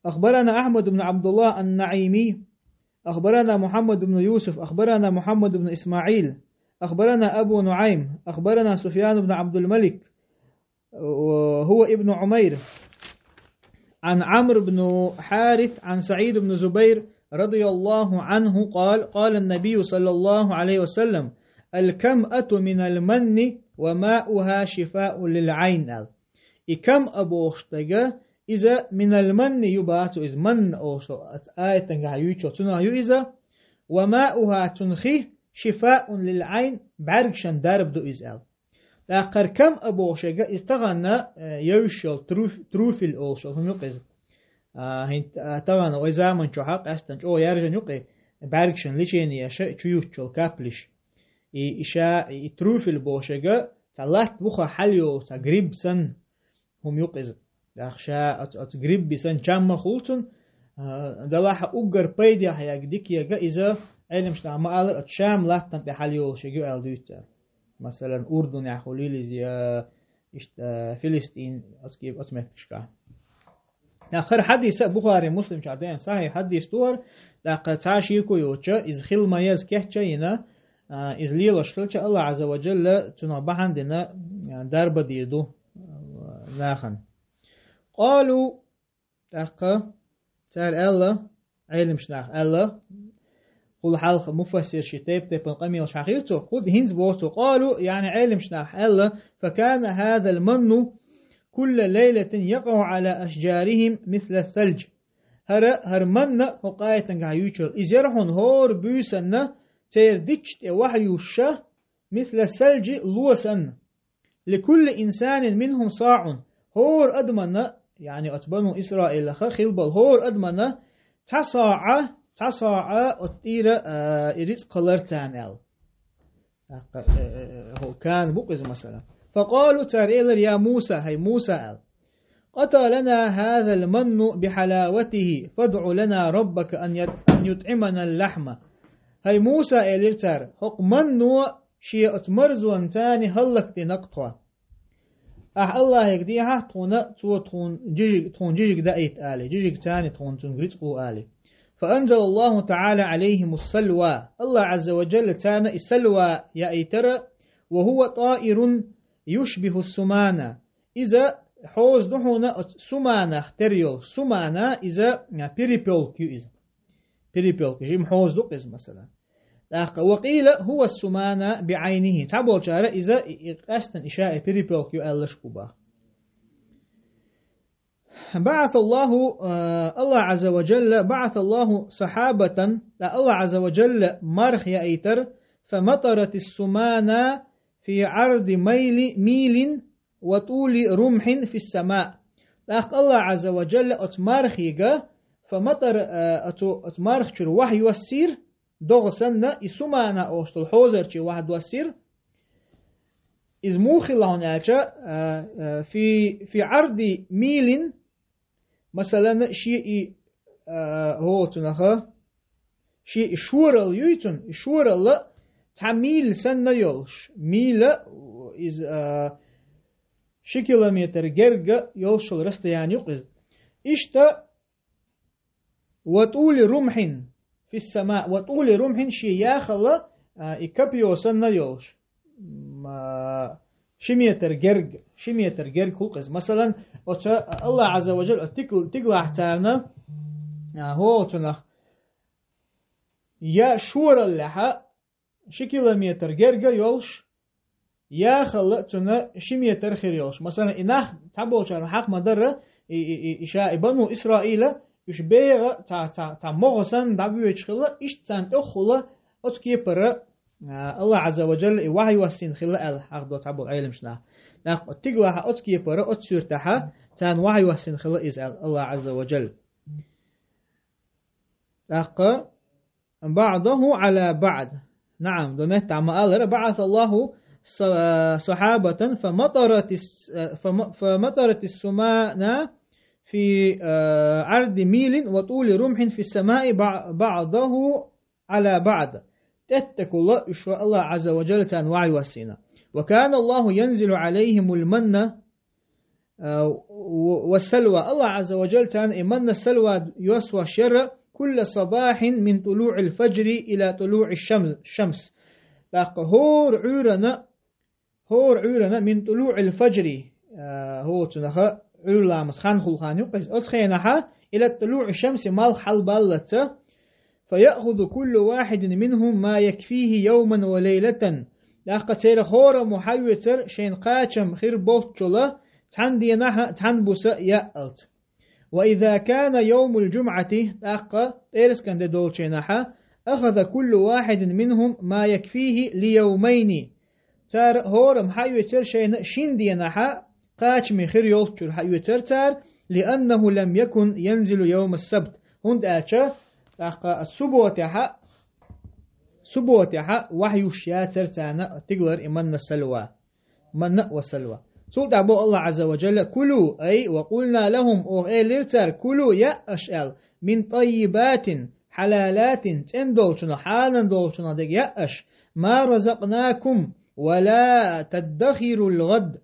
ахбарана Ахьмад ибн Абдуллах ан-НаӀими, ахбарана Мухьаммад ибн Юсуф, ахбарана Мухьаммад ибн Исмаил, ахбарана Абу НуӀайм, ахбарана Суфьян ибн Абдул-Малик, ва хӀува ибн Ӏумайр, Ӏан Ӏамр ибн Хьарис, Ӏан СаӀид ибн Зубайр, радияллаху Ӏанху, къала, къала ан-набийю саллаллаху Ӏалайхи ва саллам: „Ал-камъату минал манни ва маъуха шифаун лил Ӏайн“», – аьлла. И камъа бохуш дерг, иза минал манни ю бацу, иза манна олуш долу аятангахь юьйцу, цунах ю иза, ва маъуха, цуьнан хи, шифаун лил Ӏайн, бӀаьргашна дарба ду иза аьлла. ТӀаккха хӀара камъа бохуш ерг, иза тахана, э, йовзуш йолу труф-, труфель олуш йолу хӀума ю-кх иза. А, хӀинца, а, тахана вай заман чохь а къаьстина чӀогӀа яржана ю-кх и, бӀаьргашна лечение еш чу юттуш йолу каплиш. И, и ша, и труфель бохуш ерг, цхьа латта буха хьала йолу, цхьа гриб санна хӀума ю-кх иза. ТӀаккха ша оцу, оцу грибби санна чам ма хуьлу цунна, а, делахь а уггар пайдехь ерг, дика ерг иза, Ӏеламчу наха ма-аллара, оцу Шам латтана тӀе хьала йолуш ерг ю аьлла дуьйцу цара. Масалан, Урдунехь хуьлийла иза, я иштта, а, Филистин, оцу кеп-, оцу меттигашкахь. ТӀаккха хӀара хьадис а Бухари, Муслим чохь деана сахьихь хьадис ду хӀара, тӀаккха цхьа а шеко йоцуш, иза хила ма-еза кечъян йина, а, иза лелош хилча, Аллах Ӏазза ва Джалла цунах бахьана дина, а, дарба дийр ду, а, нахана. Къалу, тӀаккха цара аьлла, Ӏеламчу наха аьлла, хӀул хьалха муфассирши тайп-тайпана къамелаш хьахийра цо, хӀу-, хӀинца боху цо, къалу, яъни Ӏеламчу наха аьлла, факана хӀазал манну кулла лайлатин якъагӀу Ӏала ашжарихим мисла салж. ХӀара, хӀара манна, хӀокху аятангахь юьйцуш йолу, иза яра хьуна хӀора буьйсанна, церан дитта тӀе вахьа юьйшуш, мисла салжи, ло санна. Ликулли инсанин минхум саӀун. ХӀора адаманна, яъни оцу бану Исраилах хилла болу хӀора адаманна цхьа саӀа, цхьа саӀа оцу тӀера, а, и рицкъ хилар царна аьлла. ТӀаккха, э, э, э, хӀу-, кана бу-кх иза, масала. Факъалу, цара элира: «Я Муса, хӀай Муса», – аьлла. «Къата лана хӀазал манну бихьалаватихи, фадъу лана раббака ан ят-, ан ютӀиманал лахьма». «ХӀай Муса, – элира цара, – хӀокху манно шен оцу марзонна царна хӀаллакдина-кх тхо. Ахь Аллахьега дехьа тхуна, цо тхуна жижиг-, тхуна жижиг даийта», – али, жижиг царна тхуна цуьнга рицкъ ло, али. Фаанзалаллаху таӀала Ӏалайхимус салва. Аллах Ӏазза ва Джалла царна и салва яийтира, ва хӀува таирун يشبه السمانة. Иза хьоза ду хьуна оцу суманах тера йолуш. Сумана иза, а, перепёлка ю иза. Перепёлка, жима хьоза ду иза, масала. ТӀаккха وقيل هو السمانة بعينه. Цхьаболчара иза и, и къаьстина иша и перепёлка ю аьллаш бу баха. بعث الله, а, Аллах Азза ва Джалла, بعث الله سحابة, ткъа Аллах Азза ва Джалла марх яийтар, فمطرت السمانة في عرض ميل, ميل وطول رمح في السماء. ТӀаккха Аллах Азза ва Джалла оцу мархига, فمطر, а, оцу, оцу марх чуьра вахь йоссийра, догӀа санна, и сумана олуш долу хьозарчий вахь доссийра. Иза муха хилла хьуна аьлча, а, а, في, في عرض ميل, масалан, шен и, а, хӀоцунаха, шен и шоралла юй цуьнан, и шоралла цхьа мийла санна йолуш. Мийла, иза, а, ши километр герга йолуш йолу расстояние ю-кх иза. Иштта, وطول رمح في السماء, وطول رمح, шен яхалла, а, и копьё санна йолуш. М, а, ши метр герга, ши метр герга хуьлу-кх иза. Масалан, оцу Аллах Азза ва Джалла оцу тиг-, тигалахь царна, а, хӀоцунах, я шораллехьа, ши километр герга йолуш, яхалла цуьнан ши метр хир йолуш. Масалан, и нах цхьаболчара хьакха ма-дарра, и, и, и, и ша, и бану Исраила, уьш бегӀа цхьа, цхьа, цхьа могӀа санна дӀавоьдуш хилла, иштта царна тӀехула оцу кепара, а, Аллах Азза ва Джалла и вахь йоссийна хилла аьлла, хьахдо цхьаболу Ӏеламчу наха. ТӀаккха тигалахьа оцу кепара, оцу суьртехьа царна вахь йоссийна хилла иза аьлла, Аллах Азза ва Джалла. ТӀаккха بعضه على بعض. نعم, до меттахь ма аллара, بعث الله ص-, سحابة فمطرت الس-, فم-, فمطرت السمانة في, آه، عرض ميل وطول رمح في السماء بع-, بعضه على بعض. ТӀеттакула уьш Аллах Азза ва Джалла царна вахь йоссийна. وكان الله ينزل عليهم المن, а, ва, ва салва. Аллах Азза ва Джалла царна и манна салва йоссош яра, كل صباح من طلوع الفجر إلى طلوع الشم-, الشمس. ТӀаккха хӀора Ӏуьйранна, хӀора Ӏуьйранна من طلوع الفجر, а, хӀоцунаха Ӏуьйра ламаз хан хуьлу хан ю-кх иза. Оцу хенахьа إلى طلوع الشمس, малх хьалабаллалц, فيأخذ كل واحد منهم ما يكفيه يوما وليلة. ТӀаккха церан хӀораммо хьаоьцура шайна кхачам хир болччула цхьана дийнахьа, цхьана буса яалц. وإذا كان يوم الجمعة, тӀаккха пӀераскан де долчу хенахьа, أخذ كل واحد منهم ما يكفيه ليومين. Цара хӀораммо хьаоьцура шайна шина дийнахьа кхачаме хир йолччуьра хьаоьцура цара, لأنه لم يكن ينزل يوم السبت. ХӀунда аьлча, тӀаккха субботехьа, субботехьа вахь юуш яцара царна тигалара и манна салва. Манна ва салва. Цул тӀаьхьа боху Аллах Азза ва Джалла: كلوا, أي وقلنا لهم, оха элира цаьрга: كلوا, яа аша аьлла, من طيبات, حلالات, цӀена долчунах, хьалан долчунах дерг яа аша, ما رزقناكم, ولا تدخروا لغد,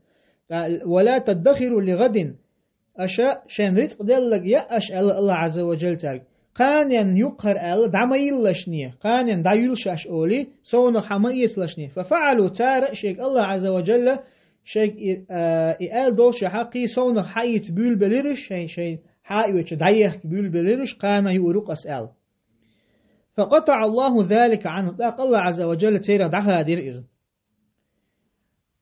ولا تدخروا لغد, аша шайн рицкъ делларг яа аша аьлла Аллах Азза ва Джалла цаьрга. Кханенна юккъера аьлла дӀа ма йиллашне, кханенна дӀа юьллуш аша олий, совнах хьа ма эцалашне. ففعلوا, цара а шайга Аллах Азза ва Джалла шайга и, а, и аьлла долуш хьакхий совнах хьаийца буьйлабелира уьш, шайн, шайн хьаоьцу дӀаехка буьйлабелира уьш, кхана юург ю-кх аса аьлла. فقطع الله ذلك عنهم, тӀаккха Аллах Азза ва Джалла церах дӀахадийра иза.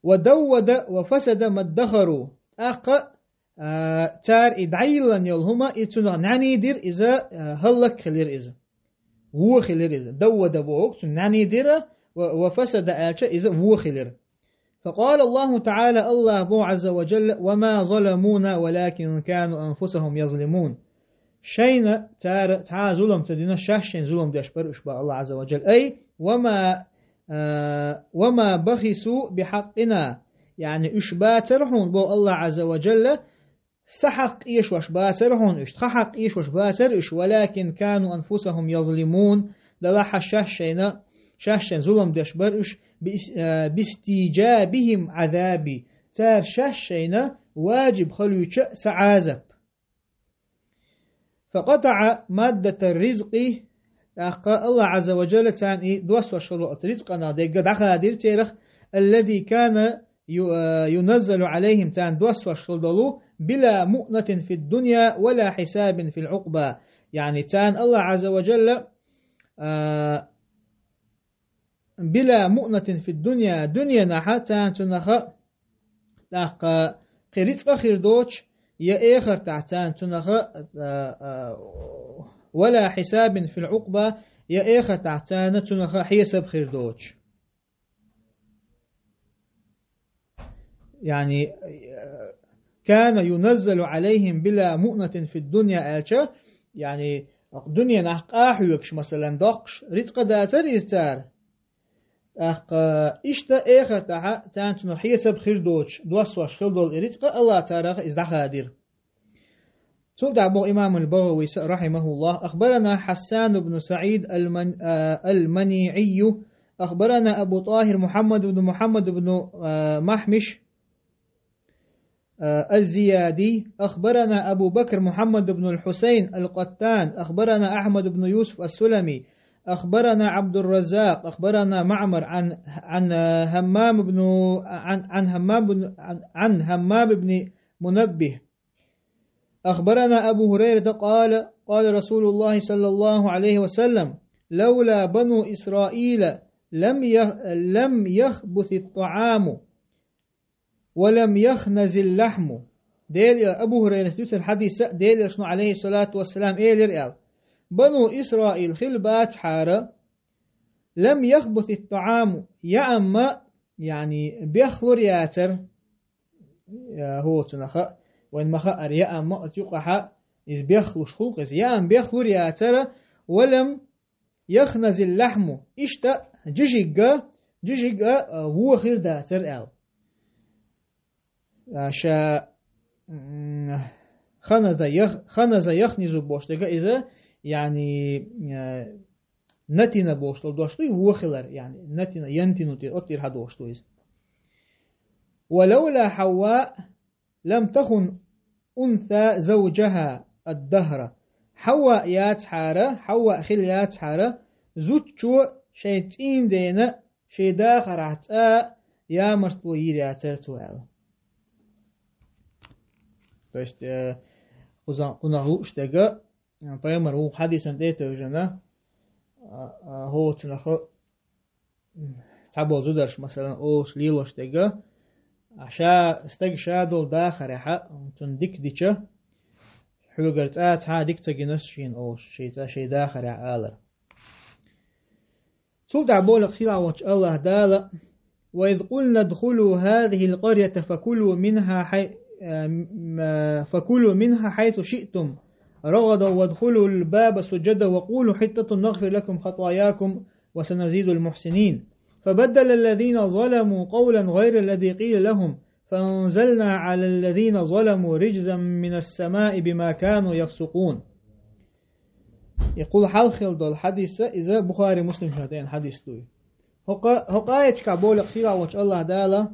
ودود وفسد ما ادخروا. ТӀаккха, а, цара и дӀайиллина йолу хӀума, и цунах нӀаьний дира иза, а, хӀаллак хилира иза. Вон хилира иза. Даввада боху, цунна нӀаьний дира, ва, ва фасада аьлча, иза вон хилира. فقال الله تعالى, Аллах боху Азза ва Джалла: وما ظلمونا ولكن كانوا أنفسهم يظلمون. Шайна цара цхьа а зулам ца дина, шаьш шайн зулам деш бара уьш, боху Аллах Азза ва Джалла. أي وما, а, وما بخسوا بحقنا. Яъни уьш бацара хьуна, боху Аллах Азза ва Джалла, сан хьакъ эшош бацара хьуна уьш, тхан хьакъ эшош бацара уьш, ولكن كانوا أنفسهم يظلمون, делахь шаьш шайна, шаьш шайн зулам деш бара уьш, بإس-, а, باستيجابهم عذابي, цара шаьш шайна важиб хуьлуьйтуш сан Ӏазап. فقطع مادة الرزق, тӀаккха Аллах Азза ва Джалла царна и доссош хилла оцу рицкъанах дерг дӀахадийра церах, الذي كان ю-, э, юназзалу алейхим, царна доссош хила долу, била муънатин фид дунья, вала хисабин фил укъба. Яъни царна Аллах Азза ва Джалла, э, била муънатин фид дунья, дуьненахь царна цунах тӀаккха кхин рицкъа хир доцуш, я эхартахь царна цунах, а, а, вала хисабин фил укъба, я эхартахь царна цунах хьесап хир доцуш. Яъни, а, кана юназзалу алейхим била муънатин фид дунья аьлча, яъни, дуьненахь къа хьоьгуш, масалан, доккхуш, рицкъа дацара иза цара. ТӀаккха иштта эхартахь царна цунах хьесап хир доцуш, доссош хила долу и рицкъа Аллах царах иза дӀахадира. Цул тӀаьхьа боху имам аль-БагӀавис, рахьимахуллах: «Ахбарана Хьассан ибн Саид аль-Ман-, а, аль-Маниййи, ахбарана Абу ТӀахир Мухьаммад ибн Мухьаммад ибн, а, Махьмиш, а, аль-Зияди, ахбарана Абу Бакр Мухьаммад ибн аль-Хьусайн аль-Къаттан, ахбарана Ахьмад ибн Юсуф ас-Сулами, ахбарана Абдурраззакъ, ахбарана Маъмар ан, ан, а, Хьаммам ибн, ан, ан Хьаммам ибн, ан, ан Хьаммам ибн Мунаббих». أخبرنا أبو هريرة قال: قال رسول الله صلى الله عليه وسلم: لولا بنو إسرائيل لم يخ-، لم يخبث الطعام ولم يخنز اللحم. Дела, Абу Хурайрас дуьйцура хьадис, Делан Элчано, алейхиссалату вассалам, элира аьлла: Бану Исраил хила бацахьара, لم يخبث الطعام, яам ма, яъни, бехлур яцара, я, хӀоцунах, вайн ма хаара, яам ма оцу юкъахь иза бехлуш хуьлу-кх иза. Яам бехлур яцара, ولم يخنز اللحم, иштта жижиг а, жижиг а, а, вон хир дацара аьлла. А, ша, м, ханаза ях-, ханаза яхнизу бохуш дерг а иза, яъни, а, натина бохуш долу дош ду, вон хилар, яъни, натина, янтину тӀе, оцу тӀера хьадохуш ду иза. ولولا حواء لم تخن أنثى زوجها الدهر. Хьавва яцахьара, Хьавва хила яцахьара, зудчо шайн цӀийндена шайн дахарехь цкъа ямартло йийр яцара цо аьлла. То есть, э, кхуза-, кхунах лууш дерг а, пайхамар вукху хьадисан тӀе а тевжина, а, а, хӀоцунах цхьаболу зударша, масалан, олуш лелош дерг а, а ша, стаг ша долу дахарехь, цунна дика дича, хьоьгара цкъа а цхьа а дика ца гина ас шена олуш, шен цкъа шайн дахарехь алар. Цул тӀаьхьа боху-кх сийлахь волчу Аллах Дала: وإذ قلنا ادخلوا هذه القرية فكلوا منها حي-، آم، فكلوا منها حيث شئتم رغدا وادخلوا الباب سجدا وقولوا حطة نغفر لكم خطاياكم وسنزيد المحسنين. فبدل الذين ظلموا قولا غير الذي قيل لهم فأنزلنا على الذين ظلموا رجزا من السماء بما كانوا يفسقون. И кхул хьалха хилла долу хьадис, иза Бухари, Муслим шатайна хьадис ду. ХӀокху, хӀокху аяташкахь боху-кх сийлахь волчу Аллах Дала: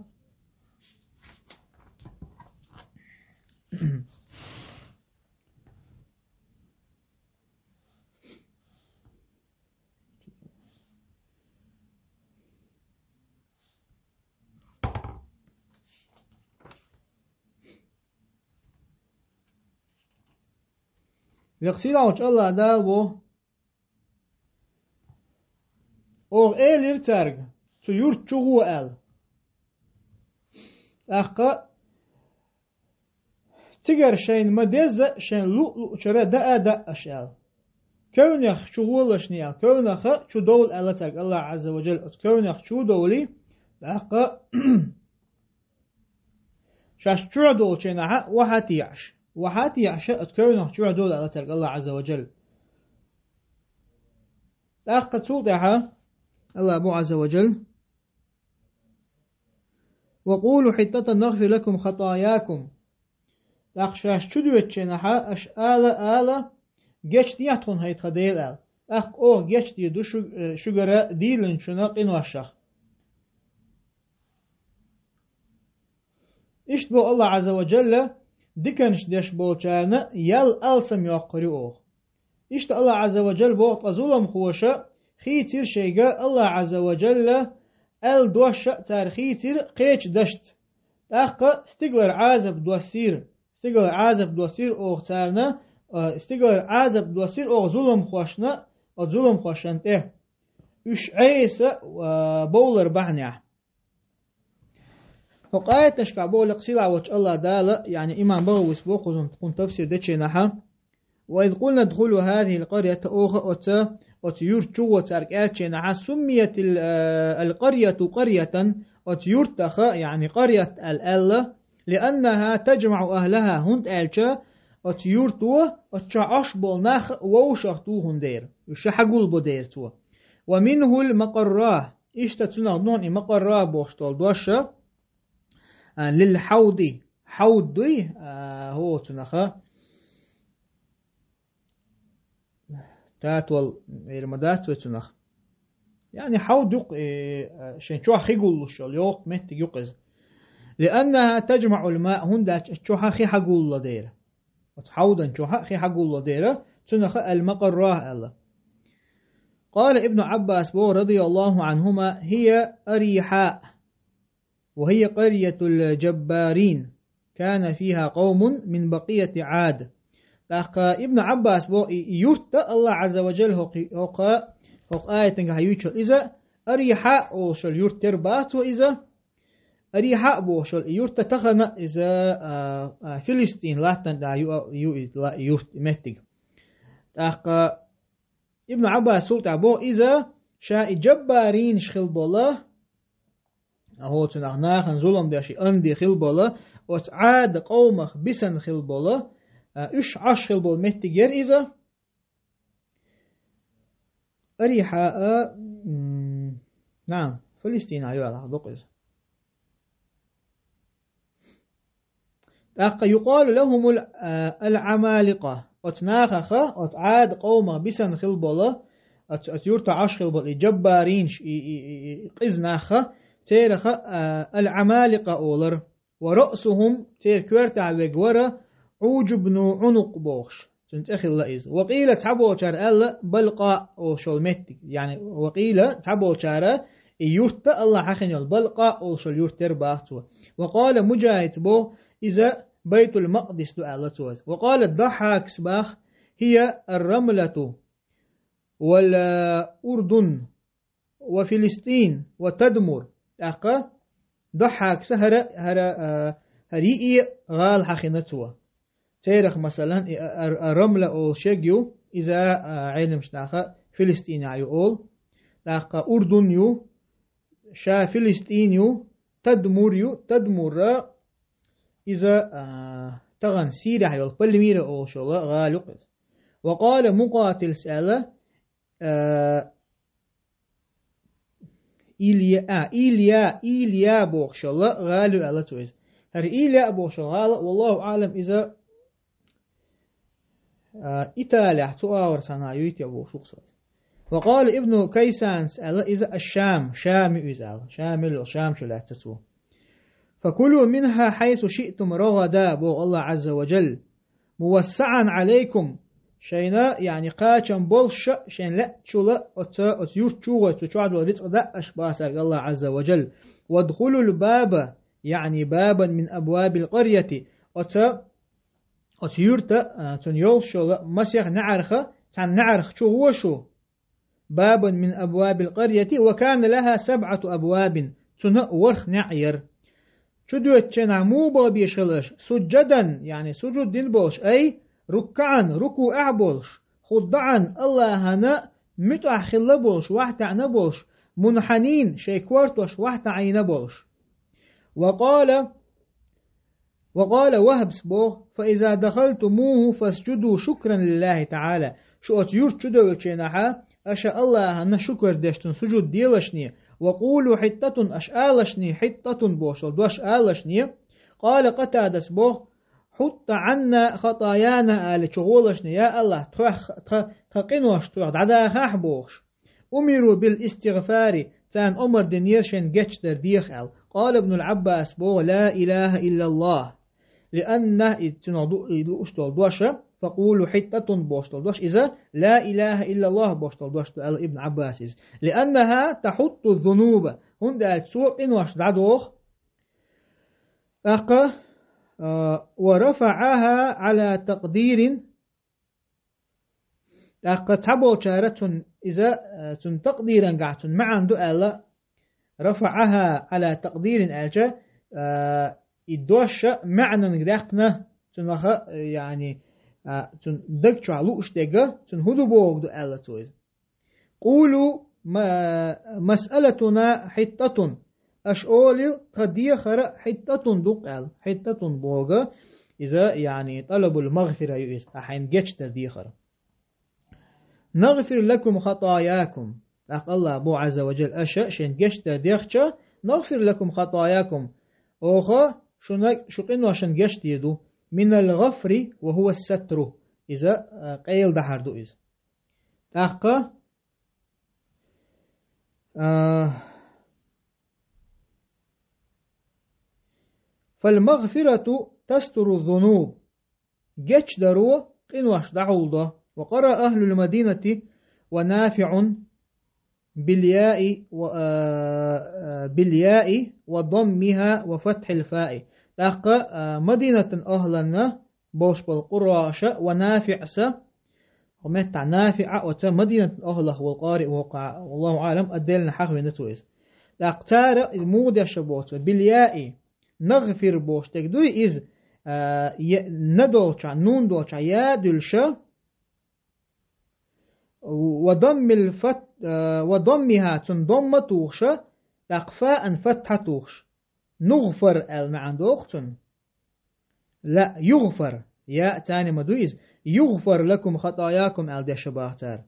Векъ сийлахьчу Аллах Дала боху: «Оха элира цаьрга: „Цу юрта чу гӀо“, – аьлла. ТӀаккха цигара шайна ма-дезза, шайн луъ-луъчара даа а даьа аша», – аьлла. «Кевнех чу гӀолаш-кх», – аьлла, «кевнах чу довла», – аьлла цаьрга Аллах Азза ва Джалла. Оцу кевнех чу довлий, тӀаккха шаьш чохь долчу хенахь вахьа а теӀаш, вахьа а теӀаш, оцу кевнех чохь довла аьлла цаьрга Аллах Азза ва Джалла. ТӀаккха цул тӀаьхьа Аллах боху Азза ва Джалла: «Ва къулу хьиттатан нагфир лакум хатаяакум». ТӀаккха шаьш чу доьдучу хенахь аша ала, ала: «Гечдехьа тхуна хӀай тхан Дела», – аьлла. ТӀаккха оха гечдийр ду шу-, э, шуьгара дийлинчунна къиношах. Иштта боху Аллах Азза ва Джалла, диканаш деш болчарна ял алсам йоккхур ю оха. Иштта Аллах Азза ва Джалла боху, ткъа зуламхоша хийцира шайга Аллах Азза ва Джалла аьлла дош а цара хийцира кхечу дашца. ТӀаккха стигалара Ӏазап доссийра, стигалара Ӏазап доссийра оха царна, а, стигалара Ӏазап доссийра оха зуламхошна, оцу зуламхошна тӀе. Уьш Ӏеса, а, бовлар бахьанехь. ХӀокху аяташкахь боху лекха сийлахь волчу АллахӀ Дала, яъни имам БагӀавис боху кхузахь кхунна тафсир дечу хенахь: «Ва из къулна дхулу хазихил къарйата», оха оцу, оцу юрт чу гӀо цара кӀелчийнахьа, «суммиятил, э, аль-къарйату къарйатан», оцу юртаха, яъни къарйат аьлла аьлла, «лианнаха таджмаӀу ахлаха», хӀунда аьлча оцу юрто оцу чохь Ӏаш болу нах вовшах тухун дера, уьш хьагулбо дера цо. «Ва минхул макъарра», иштта цунах дуьхьал и макъарра бохуш долу дош, а, лил хьауди, хьауд дуй, а, хӀо цунаха. Татвал эр ма дац вай цунах. Яъни хьауд юкъ, э, шайн чохь хи гуллуш йолу йоккха меттиг юкъ иза. «Лианнаха таджмаӀул ма», хӀунда аьлча чохь хи хьагулла дера. Оцу хьаудан чохь хи хьагулла дера, цунаха аль-макъарра аьлла. Къала Ибну Ӏаббас боху, радияллаху Ӏанхума: «Хия арихьа». «Ва хия къарьятул джаббарин, кана фиха къавмун мин бакъияти Ӏад». ТӀаккха Ибн Ӏаббас боху, и, и юрт АллахӀ Ӏазза ва Джалла хӀокху, хӀокху, хӀокху аятангахь юьйцуш йолу иза, Арихьа олуш йолу юрт тера бац цо иза. Арихьа бохуш йолу и юрт тахана иза, а, а, Филистин латтана тӀехь ю, ю и ла-, юрт, и меттиг. ТӀаккха Ибн Ӏаббас цул тӀаьхьа боху иза, ша и джаббаринаш хила болу, ХӀоцунах нахана зулам деш и анди хила болу, оцу Ӏада къомах бисана хила болу, а, уьш Ӏаш хила болу меттиг яра иза. Арихьа а, м, наам, Фалестина йоьлахь дукха иза. ТӀаккха юкъалу лахумул, а, ал-Ӏамаликъа. Оцу нахаха, оцу Ӏада къомах бисана хила болу, оцу, оцу юрта Ӏаш хила болу и джаббаринаш, и, и, и, и къиза нахаха, цераха, а, ал-Ӏамаликъа олар. Ва раъсухум, церан коьртахь верг вара Ӏуджубну Ӏунукъ бохуш. Цуьнан цӀе хилла иза. Ва къийла, цхьаболчара аьлла, Балкъа олуш йолу меттиг. Яъни, ва къийла, цхьаболчара и юрт АллахӀа хьахина йолу Балкъа олуш йолу юрт яра боху цо. Ва къала Муджахидс боху, иза Байтул-Макъдис ду аьлла цо иза. Ва къала Даххьакс боху, хия ар-Рамлату, вал, а, Урдун, ва Филистин, ва Тадмур. ТӀаккха Даххьакса хӀара, хӀара, а, хӀара йиъе гӀала хьахина цо. Церах, масалан, и, а, а, а, Рамла олуш ерг ю, иза, а, Ӏеламчу наха Филистинехь ю олу. ТӀаккха Урдун ю, ша Филистин ю, Тадмур ю, Тадмурра иза, а, тахана Сирехь йолу Пальмира олуш йолу гӀала ю иза. Ва къала Мукъатилс аьлла, а, Илья, а, Илья, Илья бохуш йолу гӀала ю аьлла цо иза. ХӀара Илья бохуш йолу гӀала, валлаху аълам, иза, а, Италехь цу агӀор санна юй те бохуш ву-кх со иза. Ва къала Ибну Кайсанс аьлла, иза аш-Шам, Шам ю иза аьлла. Шам ю, Шам чу лаьцна цо. «Факулу минха хьайсу шиътум рагада», боху АллахӀ Ӏазза ва Джалла. «МувассаӀан Ӏалайкум». Шайна, яъни, кхачам болуш а, шайн лаьттачул а оцу, оцу юрт чу гӀой, цу чохь долу рицкъ даа аша боху АллахӀ Ӏазза ва Джалла. «Вадхулул баба», яъни, «бабан мин абвабил къарьяти». Оцу, оцу юрта, а, цунна йолуш йолу масех неӀарха, цхьана неӀарха чу гӀо шу. «Бабан мин абвабил къарьяти, ва кана лаха сабӀату абвабин». Цунна ворхӀ неӀ яра. Чу доьдучу хенахь муха бан безаш хила аша? Суджадан, яъни сужуд дина болуш, ай, руккаӀан, рукуӀехь болуш, худдаӀан, АллахӀана муьтӀахь хилла болуш, вахтаьӀна болуш, мунхьанин, шайн кортош вахтаӀийна болуш. Ва къала Ва къала Вахбс боху: «Фа иза дахалтумуху фасджуду шукран лиллахи таӀала». Шу оцу юрт чу девллачу хенахьа, аша АллахӀана шукар деш цунна сужуд делашне, «ва къулу хьиттатун», аша алашне, «хьиттатун» бохуш долу дош алашне. Къала Къатадас боху: «Хьутта Ӏанна хатаяна», али чу гӀолашне, я АллахӀ, тхох, тха, тха къинош тхох дӀадахахьа бохуш. «Умиру бил истигъфари», царна омар динера шайн гечдар деха аьлла. Къала Ибнул Ӏаббас боху: «Ла илаха иллаллах». Лианна, и цунах ду-, и лууш долу доша, «факъулу хьиттатун» бохуш долу дош, иза «Ла илаха иллаллах» бохуш долу дош ду аьлла Ибн Ӏаббас иза. «Лианнаха тахьутту зунуба», хӀунда аьлча цо къинош дӀадоху. ТӀаккха, а, ورفعها على تقدير, тӀаккха цхьаболчара цун иза, а, цун такъдирангахь цун маьӀна ду аьлла, رفعها على تقدير аьлча, а, и дош маьӀнанга даьккхина, цунах, а, яъни, а, цун даг чохь лууш дерг, цун хӀун ду бохург ду аьлла цо иза. قولوا ما-، مسألتنا حطة. Аша олийла, тхан дехар حطة ду-кх аьлла. حطة бохург, иза, яъни, طلب المغفرة ю иза, а хьайна гечдар дехар. نغفر لكم خطاياكم. ТӀаккха АллахӀа боху, عز وجل, аша шайна гечдар дехча, نغفر لكم خطاياكم. Оха шуна, шун къиношна гечдийр ду. من الغفر وهو الستر. Иза, а, къайладахьар ду иза. ТӀаккха, а, فالمغفرة تستر الذنوب. Гечдаро къинош дӀахьулдо. وقرأ أهل المدينة ونافع بالياء و-، а, а, بالياء وضمها وفتح الفاء. ТӀаккха, а, Мадинатан ахӀланна болуш болу къурраша ва НафиӀса, хӀокху меттехь НафиӀа оцу Мадинатан ахӀлах волу къари воккху, والله أعلم, отдельно хьахвина цо иза. ТӀаккха цара иза муха деш боху цо, بالياء, نغفر бохуш дерг дуй иза, а, я-, на долчохь, нун долчохь я дуьллуш, وضم الفت-، а, وضمها, цунна домма тухуш, тӀаккха фаъан фатхьа тухуш. نغفر аьлла маьӀна доху цунна. لا، يغفر. Я царна ма ду иза. يغفر لكم خطاياكم аьлла деш баха цара.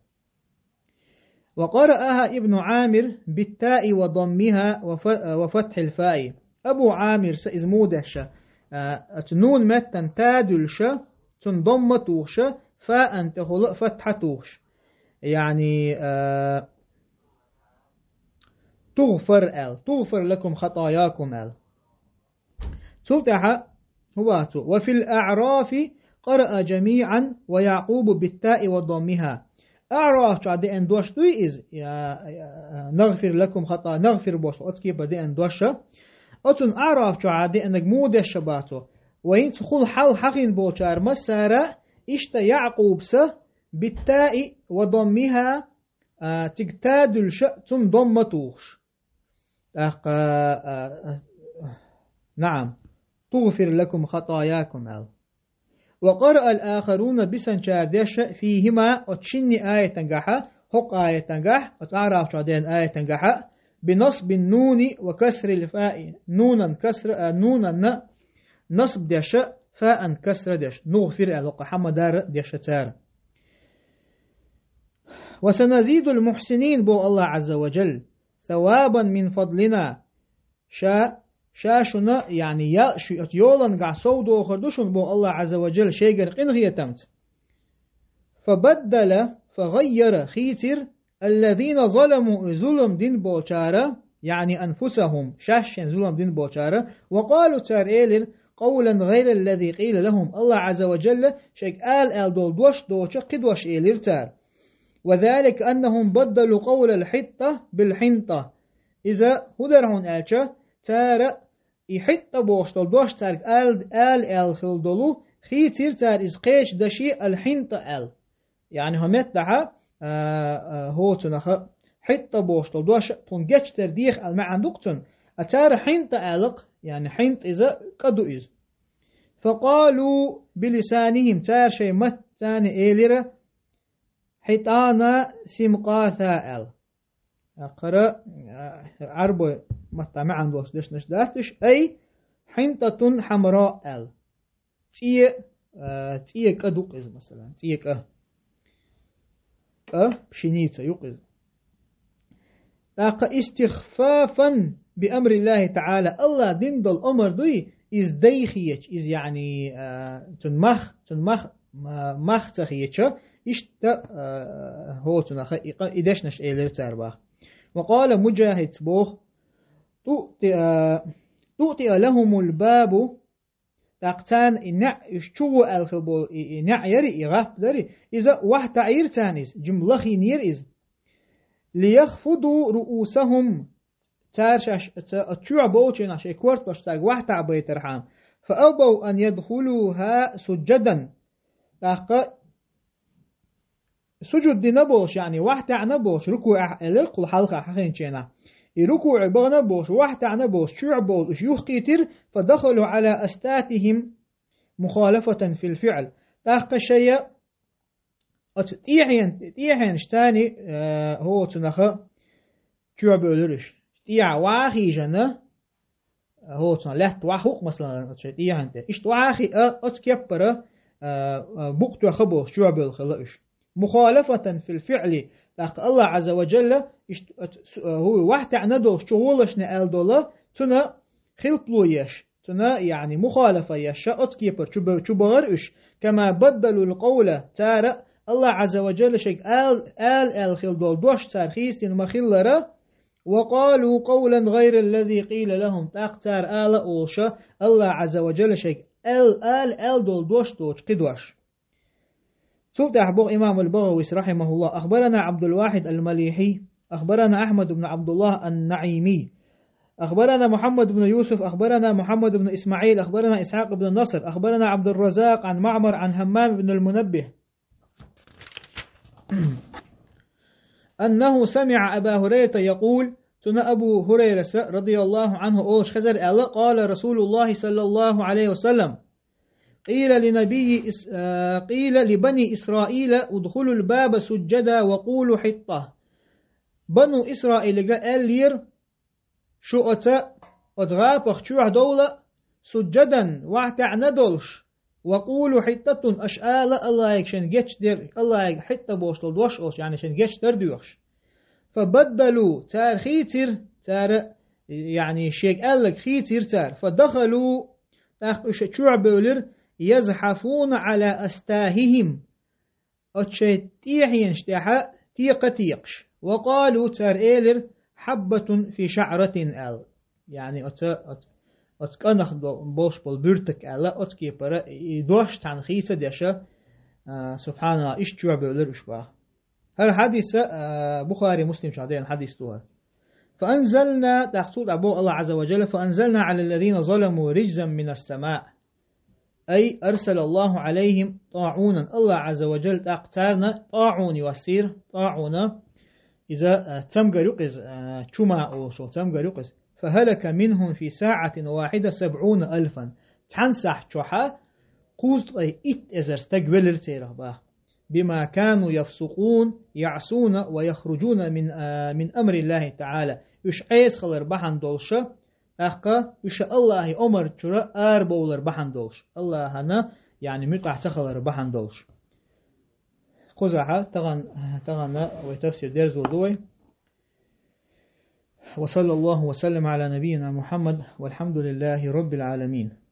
وقرأها ابن عامر بالتاء وضمها وف-، وفتح الفاء. Абу Ӏамирса иза муха деш, а, оцу нун меттана та дуьллуш, цунна домма тухуш, фаъан тӀехула фатхьа тухуш. Яъни, а, تغفر аьлла. تغفر لكم خطاياكم аьлла. Цул тӀаьхьа хӀун боху цо? وفي الأعراف قرأ جميعا ويعقوب بالتاء وضمها. АӀраф чохь деана дош дуй иза? Я, я, نغفر لكم خطايا-، نغفر бохуш, оцу кепара деана дош. Оцунна АӀраф чохь деанарг муха деш боху цо? Вай хӀинца хӀула хьал хьахийна болчара массара, иштта Яъкъубса, بالتاء وضمها, а, цига та дуьллуш, цунна домма тухуш. ТӀаккха, а, а, نعم. تغفر لكم خطاياكم аьлла. وقرأ الآخرون, бисанчара деш, فيهما, оцу шинне аятангахьа, хӀокху аятангахь, оцу АӀраф чохь деана аятангахьа, بنصب النون وكسر الفاء. Нунан касра, а, нунанна насб деш, фаъан касра деш. نغفر аьлла, хӀокху хьамадар деш цара. وسنزيد المحسنين, боху АллахӀа عز وجل. ثوابا من فضلنا. Ша, ша шуна, яъни, я, шу оцу йолангахь сов дохур ду шуна, боху АллахӀа عز وجل шайгара къинхетамца. فبدل, فغير, хийцира, الذين ظلموا, и зулам дина болчара, яъни أنفسهم, шаьш шайн зулам дина болчара, وقالوا, цара элира, قولا غير الذي قيل لهم, АллахӀа عز وجل шайга ала аьлла долу дош доцуш кхин дош элира цара. وذلك أنهم بدلوا قول الحطة بالحنطة. Иза хӀун дара хьуна аьлча, цара и хьитта бохуш долу дош цаьрга ала, ала аьлла хилла долу, хийцира цара иза кхечу даше аль-хьинтӀа аьлла. Яъни хӀокху меттехь, а, а, хӀокху цунах хьитта бохуш долу дош тхуна гечдар деха аьлла маьӀна ду-кх цуьнан, а цара хьинтӀа аьлла-кх, яъни хьинтӀа иза кӀа ду иза. فقالوا بلسانهم, цара шайн маттаца элира, хьитӀана симакъата аьлла. ТӀаккха, а, Ӏарбойн маттахь маьӀна долуш дешнаш дац уьш, ай, хьинтӀатун хьамраъ аьлла. ЦӀе, а, цӀе кӀа ду-кх иза, масалан, цӀе кӀа. КӀа, пшеница ю-кх иза. ТӀаккха истихфафан биамриллахи таӀала, АллахӀа дина долу омар дуй, иза дай хеташ, иза, яъни, а, цуьнан мах, цуьнан мах, а, мах ца хеташ, иштта, а, хӀокху цунах и къа-, и дешнаш элира цара боху. Ва къала МуджахӀида боху, тӀуътиа, тӀуътиа лахӀумул бабу, тӀаккха царна и неӀ, уьш чу гӀо аьлла хилла болу и, и неӀ яри, и гӀап дари, иза охьатаӀийра царна иза, жима лахийнера иза. Лияхфуду руусахӀум, цара шаьш ца чоьхьа болчийнах шайн кортош цаьрга вахьтаӀ байтархьама. فأبوا أن يدخلوها سجدا. ТӀаккха сужуд дина болуш, яъни вахьтаьӀна болуш, рукуӀехь элира кхул хьалха хьахинчийнах. И рукуӀе бахана болуш, вахьтаьӀна болуш, чоьхьа болуш, уьш юхкхийтира, فدخلوا على أستاتهم مخالفة في الفعل. ТӀаккха шайа оцу тӀехьен-, тӀехьенаш царни, э, хӀоцунаха чоьхьа бевлира уьш. ТӀехьа вахийжана, хӀоцун лаьтта вахь хӀукъ, масалан, оцу шайн тӀехьен тӀе. Иштта вахь а хиъа, оцу кеппара, а, а, букъ тоьхха болуш чоьхьа бевлла хилла уьш. مخالفة في الفعل. ТӀаккха Аллах Ӏазза ва Джалла, иштта оцу су-, а, хӀу вахь таьӀна долуш, чу гӀолашна аьлла долу, цуна хилпало еш, цуна, яъни, мухалафа еш, ша оцу кепара чу бе-, чу бахара уьш. كما بدلوا القول, цара Аллах Ӏазза ва Джалла шайга ал-, ала аьлла хила долу дош цара хийцина ма-хиллара, وقالوا قولا غير الذي قيل لهم. ТӀаккха цара ала а олуша, Аллах Ӏазза ва Джалла шайга ал-, ала аьлла долу дош доцу кхидош. Цул тӀаьхьа боху имам аль-Багавис, رحمه الله: أخبرنا عبد الواحد المليحي، أخبرنا أحمد بن عبد الله النعيمي، أخبرنا محمد بن يوسف، أخبرنا محمد بن إسماعيل، أخبرنا إسحاق بن نصر، أخبرنا عبد الرزاق عن معمر عن همام بن المنبه أنه سمع أبا هريرة يقول, цуьнан Абу Хурайраса, رضي الله عنه, олуш хезира аьлла: قال رسول الله صلى الله عليه وسلم: قيل لنبي إس-, آه، قيل لبني إسرائيل: ادخلوا الباب سجدا وقولوا حطة. Бану Исраилига аьллера: шу оца, оца гӀапах чоьхьа довла, سجدا, вахь таьӀна долуш, وقولوا حطة, аша ала Аллахьига шайн гечдер, Аллахьига хьитта бохуш долу дош олуш, яъни шайн гечдар доьхуш. فبدلوا, цара хийцира, цара, яъни шега аьлларг хийцира цара. فدخلوا, тӀаккха уьш чоьхьа бевлира, يزحفون على أستاههم, оцу шайн тӀехьенаш тӀехьа текха текхаш. وقالوا, цара элира: حبة في شعرة, аьлла. Яъни оца, оца, оца кӀанах до-, болуш болу буьртиг аьлла, оцу кепара и дош цхьаьна хийца а деша, а, субхьаналлахӀ, иштта чоьхьа бевлира уьш баха. ХӀара хьадиса, а, Бухари, Муслим чохь деана хьадис ду хӀара. فأنزلنا, тӀаккха цул тӀаьхьа боху Аллах Ӏазза ва Джалла: فأنزلنا على الذين ظلموا رجزا من السماء. أي أرسل الله عليهم طاعونا. Аллах Ӏазза ва Джалла тӀаккха царна тӀаӀун йоссийра, тӀаӀуна, иза, а, цамгар ю-кх иза, а, чума олуш волу цамгар ю-кх иза. فهلك منهم في ساعة واحدة سبعون ألفا. Цхьана сахьт чохьа кхузткъе итт эзар стаг велира церах баха. بما كانوا يفسقون يعصون ويخرجون من, а, من أمر الله تعالى. Уьш Ӏеса хилар бахьана долуша, тӀаккха уьш Аллахьи омар чура арабовлар бахьана долуш, Аллахьана, яъни, муьтӀахь ца хилар бахьана долуш. Кхузахьа тахана, тахана вай тафсир дерзо ду вай. وصلى الله وسلم على نبينا محمد والحمد لله رب العالمين.